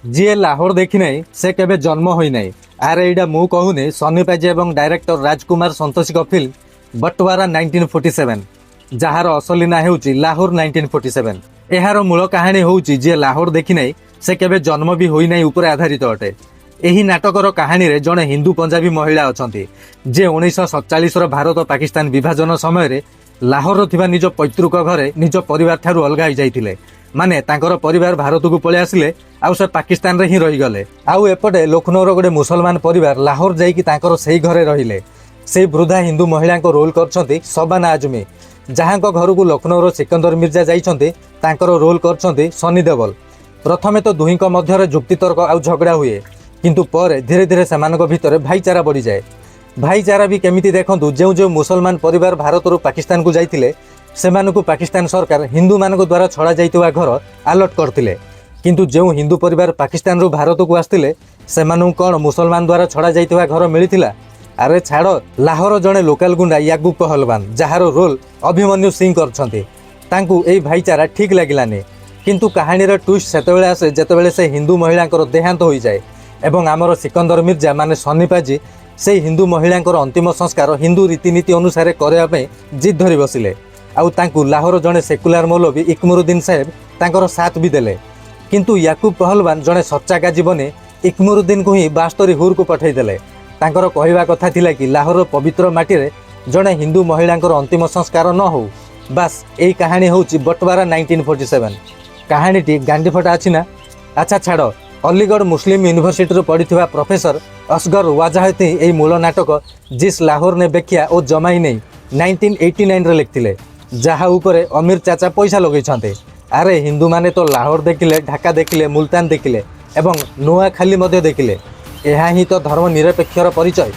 ଯିଏ ଲାହୋର ଦେଖିନାହିଁ, ସେ କେବେ ଜନ୍ମ ହୋଇନାହିଁ। ଆରେ, ଏଇଟା ମୁଁ କହୁନି, ସନି ପାଜି ଏବଂ ଡାଇରେକ୍ଟର ରାଜକୁମାର ସନ୍ତୋଷୀଙ୍କ ଫିଲ୍ମ ବଟୱାରା 1947, ଯାହାର ଅସଲି ନାଁ ହେଉଛି ଲାହୋର 1947। ଏହାର ମୂଳ କାହାଣୀ ହେଉଛି ଯିଏ ଲାହୋର ଦେଖିନାହିଁ, ସେ କେବେ ଜନ୍ମ ବି ହୋଇନାହିଁ ଉପରେ ଆଧାରିତ ଅଟେ। ଏହି ନାଟକର କାହାଣୀରେ ଜଣେ ହିନ୍ଦୁ ପଞ୍ଜାବୀ ମହିଳା ଅଛନ୍ତି, ଯିଏ 1947ର ଭାରତ ପାକିସ୍ତାନ ବିଭାଜନ ସମୟରେ ଲାହୋରର ଥିବା ନିଜ ପୈତୃକ ଘରେ ନିଜ ପରିବାର ଠାରୁ ଅଲଗା ହୋଇଯାଇଥିଲେ। ମାନେ ତାଙ୍କର ପରିବାର ଭାରତକୁ ପଳେଇ ଆସିଲେ ଆଉ ସେ ପାକିସ୍ତାନରେ ହିଁ ରହିଗଲେ। ଆଉ ଏପଟେ ଲକ୍ଷ୍ନୌର ଗୋଟେ ମୁସଲମାନ ପରିବାର ଲାହୋର ଯାଇକି ତାଙ୍କର ସେଇ ଘରେ ରହିଲେ। ସେଇ ବୃଦ୍ଧା ହିନ୍ଦୁ ମହିଳାଙ୍କ ରୋଲ କରିଛନ୍ତି ସବାନା ଆଜମି। ଯାହାଙ୍କ ଘରକୁ ଲକ୍ଷ୍ନୌର ସିକନ୍ଦର ମିର୍ଜା ଯାଇଛନ୍ତି, ତାଙ୍କର ରୋଲ କରିଛନ୍ତି ସନି ଦେଓଲ। ପ୍ରଥମେ ତ ଦୁହିଁଙ୍କ ମଧ୍ୟରେ ଯୁକ୍ତିତର୍କ ଆଉ ଝଗଡ଼ା ହୁଏ, କିନ୍ତୁ ପରେ ଧୀରେ ଧୀରେ ସେମାନଙ୍କ ଭିତରେ ଭାଇଚାରା ବଢ଼ିଯାଏ। ଭାଇଚାରା ବି କେମିତି ଦେଖନ୍ତୁ। ଯେଉଁ ଯେଉଁ ମୁସଲମାନ ପରିବାର ଭାରତରୁ ପାକିସ୍ତାନକୁ ଯାଇଥିଲେ, ସେମାନଙ୍କୁ ପାକିସ୍ତାନ ସରକାର ହିନ୍ଦୁମାନଙ୍କ ଦ୍ୱାରା ଛଡ଼ା ଯାଇଥିବା ଘର ଆଲଟ କରିଥିଲେ। କିନ୍ତୁ ଯେଉଁ ହିନ୍ଦୁ ପରିବାର ପାକିସ୍ତାନରୁ ଭାରତକୁ ଆସିଥିଲେ, ସେମାନଙ୍କୁ କ'ଣ ମୁସଲମାନ ଦ୍ୱାରା ଛଡ଼ା ଯାଇଥିବା ଘର ମିଳିଥିଲା? ଆରେ ଛାଡ଼, ଲାହୋର ଜଣେ ଲୋକାଲ ଗୁଣ୍ଡା ୟାକୁବ ପହଲବାନ, ଯାହାର ରୋଲ ଅଭିମନ୍ୟୁ ସିଂ କରିଛନ୍ତି, ତାଙ୍କୁ ଏଇ ଭାଇଚାରା ଠିକ୍ ଲାଗିଲାନି। କିନ୍ତୁ କାହାଣୀର ଟୁଇଷ୍ଟ ସେତେବେଳେ ଆସେ, ଯେତେବେଳେ ସେ ହିନ୍ଦୁ ମହିଳାଙ୍କର ଦେହାନ୍ତ ହୋଇଯାଏ ଏବଂ ଆମର ସିକନ୍ଦର ମିର୍ଜା ମାନେ ସନି ପାଜି ସେଇ ହିନ୍ଦୁ ମହିଳାଙ୍କର ଅନ୍ତିମ ସଂସ୍କାର ହିନ୍ଦୁ ରୀତିନୀତି ଅନୁସାରେ କରିବା ପାଇଁ ଜିଦ୍ ଧରି ବସିଲେ। ଆଉ ତାଙ୍କୁ ଲାହୋର ଜଣେ ସେକୁଲାର ମୌଲବୀ ଇକମରୁଦ୍ଦିନ ସାହେବ ତାଙ୍କର ସାଥ ବି ଦେଲେ। କିନ୍ତୁ ୟାକୁବ ପହଲବାନ ଜଣେ ସଚ୍ଚା ଗାଜୀ ବନି ଇକମରୁଦ୍ଦିନକୁ ହିଁ 72 ହୁରକୁ ପଠାଇଦେଲେ। ତାଙ୍କର କହିବା କଥା ଥିଲା କି ଲାହୋରର ପବିତ୍ର ମାଟିରେ ଜଣେ ହିନ୍ଦୁ ମହିଳାଙ୍କର ଅନ୍ତିମ ସଂସ୍କାର ନ ହଉ। ବାସ୍, ଏଇ କାହାଣୀ ହେଉଛି ବଟୱାରା 1947। କାହାଣୀଟି ଗାଣ୍ଡି ଫଟା ଅଛି ନା? ଆଚ୍ଛା ଛାଡ଼, ଅଲିଗଡ଼ ମୁସଲିମ ୟୁନିଭର୍ସିଟିରୁ ପଢ଼ିଥିବା ପ୍ରଫେସର ଅସଗର ୱାଜାହତ ହିଁ ଏହି ମୂଳ ନାଟକ "ଜିସ୍ ଲାହୋର ନେ ବେଖିଆ ଓ ଜମାଇ ନେଇ" 1989ରେ ଲେଖିଥିଲେ, ଯାହା ଉପରେ ଅମୀର ଚାଚା ପଇସା ଲଗେଇଛନ୍ତି। ଆରେ, ହିନ୍ଦୁମାନେ ତ ଲାହୋର ଦେଖିଲେ, ଢାକା ଦେଖିଲେ, ମୁଲତାନ ଦେଖିଲେ ଏବଂ ନୂଆଖାଲି ମଧ୍ୟ ଦେଖିଲେ। ଏହା ହିଁ ତ ଧର୍ମ ନିରପେକ୍ଷର ପରିଚୟ।